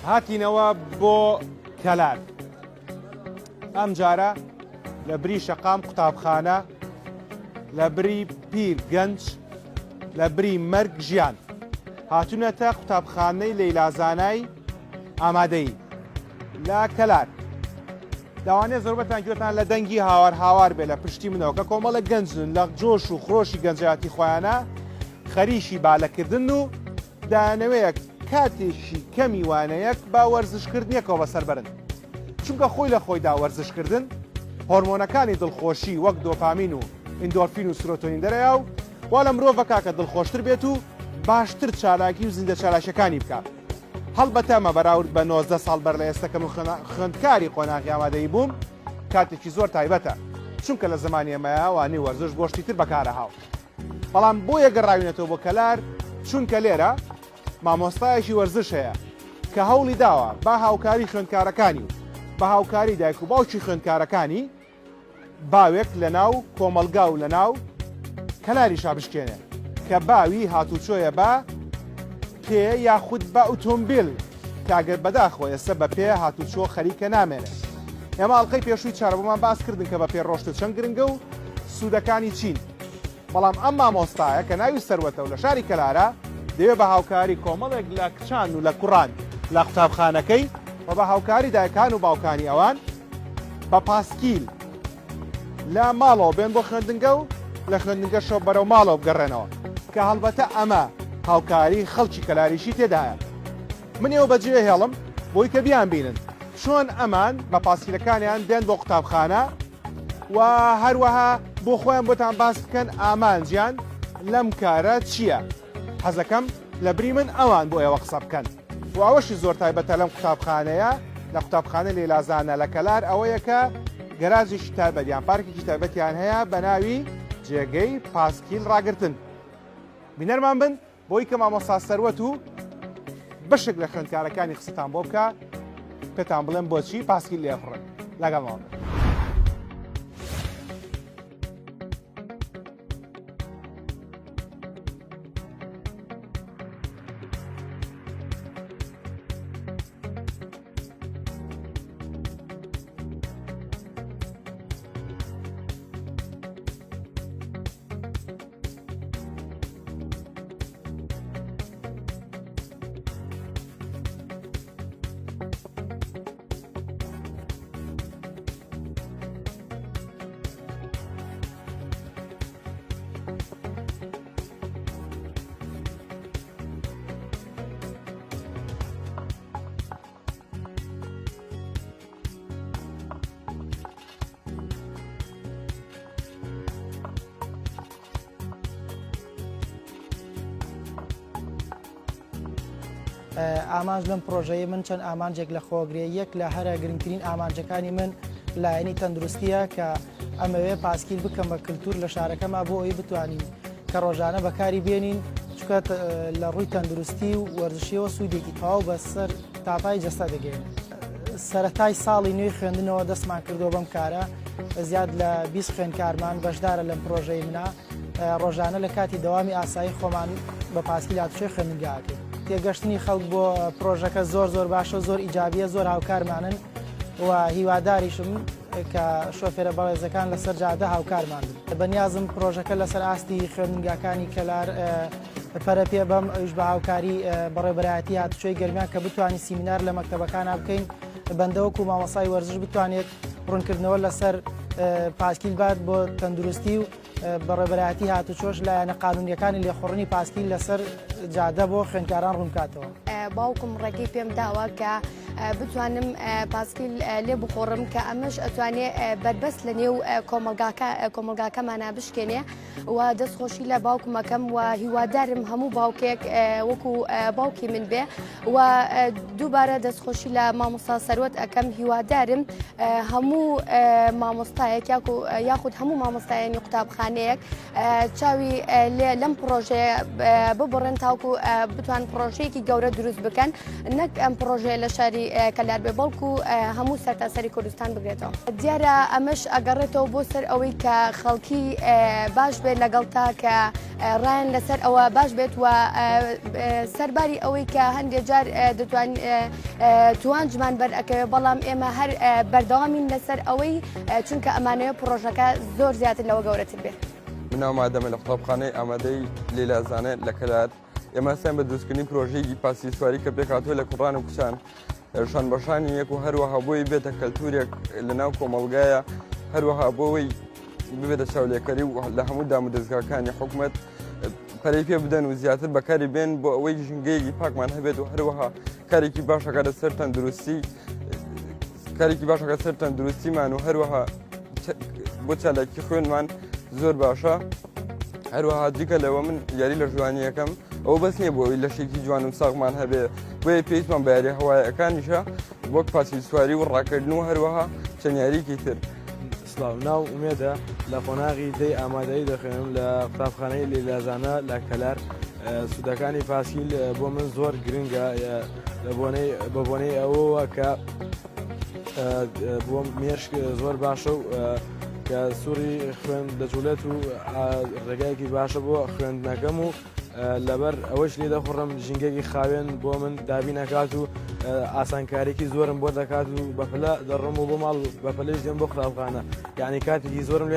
هاتینەوە بۆ کەلار. ئەم جارە لە بری شەقام قوتابخانە، لە بری پیر گەنج، لە بری مەرگ ژیان. هاتوونەتە قوتابخانەی لەیلازانای ئامادەیی لە کەلار. لەوانەیە زۆربەتان گوێتان لە دەنگی هاوار هاوار بێ لە پشتی منەوە کە کۆمەڵێک گەنجن لە جۆش و خرۆشی گەنجایەتی خۆیانە خەریکی بالەکردن و دەیانەوێت کاتێکی کەمی وانەیەک بە وەرزشکردنێکەوە بەسەر بەرن چونکە خۆی لە خۆیدا وەرزشکردن هۆرمۆنەکانی دڵخۆشی وەک دۆپامین و ئیندۆرفین و سرۆتۆنین دەرەیا و وا لە مرۆڤ ئەکا کە دڵخۆشتر بێت و باشتر چالاکی و زیندە چالاکیەکانی بکا. هەڵبەتە ئەمە بەراورد بە 19 ساڵ بەر لە ئێستا کە من خوێندکاری قۆناغی ئامادەیی بووم کاتێکی زۆر تایبەتە چونکە لە زمانی ئێمەیا وانەی وەرزش بۆ شتی تر بەکارەهاو بەڵام بۆیە گەڕاوینەتەوە بۆ کەلار چونکە لێرە مامۆستایەکی وەرزش هەیە کە هەوڵی داوە با هاوکاری خوێندکارەکانی و بە هاوکاری دایک و باوکی خوێندکارەکانی باوێک لە ناو کۆمەڵگا و لە ناو کەلاریشا بشکێنێ کە باوی هاتوچۆیە بە پێ یاخود بە ئوتۆمبیل کە ئەگەر بەداخەوە ئێستا بە پێ هاتوچۆ خەریکە نامێنێ. ئێمە ئەڵقەی پێشووی چارەبۆمان باس کردن کە بە پێ ڕۆشتن چەند گرنگە و سوودەکانی چین. بەڵام ئەم مامۆستایە کە ناوی سەروەتە و لە شاری کەلارە دەیەوێ بە هاوکاری کۆمەڵێک لە کچان و لە کوڕان لە قوتابخانەکەی و بە هاوکاری دایکان و باوکانی ئەوان بە پاسکیل لە ماڵەوە بێن بۆ خوێندنگە و لە خوێندنگەشەوە بەرەو ماڵەوە بگەڕێنەوە کە هەڵبەتە ئەمە هاوکاری خەڵکی کەلاریشی تێدایە. من ئێوە بەجێ هێڵم بۆی کە بیان بینن چۆن ئەمان بە پاسکیلەکانیان دێن بۆ قوتابخانە و هەروەها بۆ خۆیان بۆتان باس بکەن ئامانجیان لەم کارە چییە حەزەکەم لە بری من ئەوان بۆ ئێوە قسە بکەن و ئەوەشی زۆر تایبەتە لەم قوتابخانەیە لە قوتابخانە لەیلازانە لە کەلار ئەوەیە کە گەراجێکی تایبەت یان پارکێکی تایبەتیان هەیە بە ناوی جێگەی پاسکیل ڕاگرتن بینەرمان بن بۆی کە مامۆستا سەروەت و بەشێک لە خوێندکارەکانی قسەتان بۆ بکە پێتان بڵێم بۆچی پاسکیل لێخوڕن لەگەڵمان بن. ئامانج لەم پرۆژەیە من چەند ئامانجێک لە خۆگرێ یەک لە هەرە گرنگترین ئامانجەکانی من لایەنی تەندروستیە کە ئەمەوێ پاسکیل بکەم بە کللتور لە شارەکەما بۆ ئەوی بتوانین کە ڕۆژانە بەکاری بێنین چکە لە ڕووی تەندروستی و وەرزشیەوە سوودێکی تەواو بەسەر تاپای جەستە دەگەێنێت. سەرەتای ساڵی نوێی خوێندنەوە دەستمان کردووە بەم کارە، زیاد لە 20 خوێندکارمان بەشدارە لەم پرۆژەی منە، ڕۆژانە لە کاتی دەوامی ئاسایی خۆمان بە پاسکیل هاتوچۆی خوێندنگا ئەکەین. تێگەشتنی خەڵک بۆ پرۆژەکە زۆر زۆر باشە و زۆر ئیجابیە، زۆر هاوکارمانن و هیواداریشم کە شۆفێرە بەڕێزەکان لەسەر جادە هاوکارمان بن. بەنیازم پرۆژەکە لەسەر ئاستی خوێندنگاکانی کەلار پەرە پێ بەم ئەویش بە هاوکاری بەڕێوەبەرایەتی هاتوچۆی گەرمیان کە بتوانین سیمینار لە مەکتەبەکانا بکەین بەندە وەکو مامۆسای وەرزش بتوانێت ڕوونکردنەوە لەسەر پاسکیل بات بۆ تەندروستی و بەڕێوەبەرایەتی هاتوچۆش لایەنە قانونیەکانی لێخوڕنی پاسکیل لەسەر جادە بۆ خوێندکاران ڕوونکاتەوە. باوکم ڕێگەی پێم داوە کە بتوانم پاسکیل لێ بخۆڕم کە ئەمەش ئەتوانێ بەربەست لە نێو کۆمەڵگاکە کۆمەڵگاکەمانە بشکێنێ و دەست خۆشی لە باوکم ئەکەم و هیوادارم هەموو باوکێک وەکو باوکی من بێ و دووبارە دەست خۆشی لە مامۆستا سەروەت ئەکەم هیوادارم هەموو مامۆستایەک یاخود هەموو مامۆستایانی قوتابخانەیەک چاوی لێ لەم پرۆژەیە ببڕن تاوکو بتوان پرۆژەیەکی گەورە دروست. دروست بکەن نەک ئەم پڕۆژەیە لە شاری کەلار بێ بەڵکو هەموو سەرتاسەری کوردستان بگرێتەوە. دیارە ئەمەش ئەگەڕێتەوە بۆ سەر ئەوەی کە خەڵکی باش بێت لەگەڵتا کە ڕایان لەسەر ئەوە باش بێت و سەرباری ئەوەی کە هەندێک جار دەتوان توانجمان بەر ئەکەوێت بەڵام ئێمە هەر بەردەوامین لەسەر ئەوەی چونکە ئەمانەوێ پڕۆژەکە زۆر زیاتر لەوە گەورەتر بێت. من ئامادەمە لە قوتابخانەی ئامادەی لەیلازانە لە کەلار ئێمە هەستاین بە دروستکردنی پرۆژەیەکی پاسکیل سواری کە پێکهاتووە لە کوڕان و کچان شان بەشانی یەک و هەروەها بۆی بێتە کەلتورێک لە ناو کۆمەڵگایە هەروەها بۆەوەی ببێتە چاولێکەری و لە هەموو دام و دەزگاکانی حکومت پەرەی پێ بدەن و زیاتر بەکاری بێن بۆ ئەوەی ژینگەیەکی پاکمان هەبێت و هەروەها کارێکی باشەکە لەسەر تەندروستی کارێکی باشەکە سەر تەندروستیمان و هەروەها بۆ چالاکی خوێنمان زۆر باشە هەروەها جگە لەوە من یاری لە ژوانیەکەم ئەوە بەس نییە بۆ ئەوی لەشێکی جوان و ساغمان هەبێ بۆیە پێویستمان بە یاری هەوایەکانیشە وەک پاسکیل سواری و ڕاکردن و هەروەها چەند یاریکی تر. سڵاو، ناو ئومێدە، لە قۆناغی دەی ئامادەیی دەخوێنم لە قوتابخانەی لەیلازانە لە کەلار، سوودەکانی پاسکیل بۆ من زۆر گرنگە بە بۆنەی ئەوەوە کە بۆ مێشک زۆر باشە و کە سوڕی خوێن دەجوڵێت و ڕێگایەکی باشە بۆ خوێندنەکەم و لەبەر ئەوەش لێ دەخوڕم ژینگەکی خاوێن بۆ من دابین ئەکات و ئاسانکاریکی زۆرم بۆ دەکات و بەپلە دەڕم و بۆ ماڵ بەپەلەش دێم بۆ قوتابخانە یعنی کاتێکی زۆرم لێ.